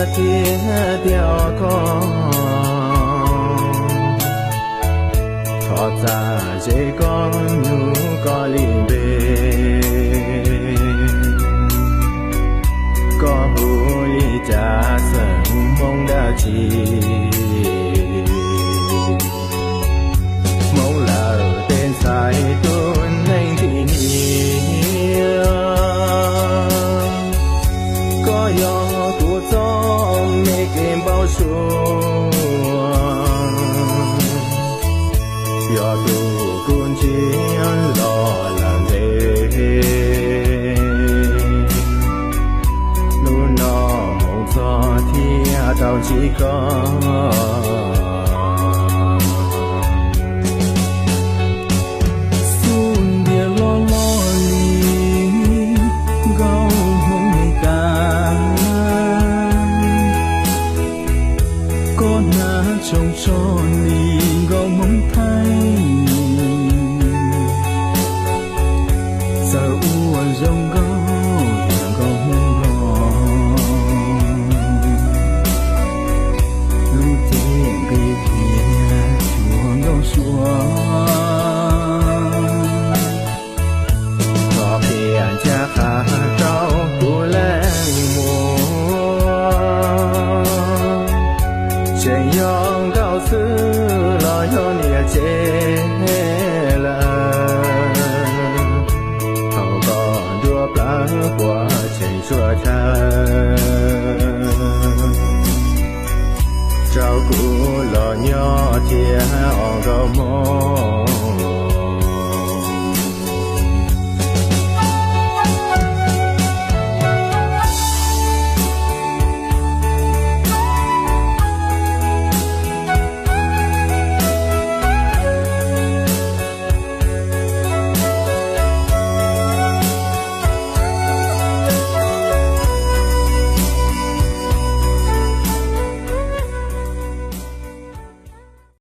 Tiag tiag koj, thov txam ze koj nyuj koj li npe. Koj hu li cas xeem Hmoob dab tsi? Hmoob lawm tej ntxhais tus neeg ntim hniav. Koj yog kuv txoj me kev npau suav, yog tus kuv ntsiab los lawm ntev. Hnub no mus txog thiaj tau ntsib koj. Xub ntiag loj loj li nkauj Hmoob Mes Kas, koj hnav tsoos tso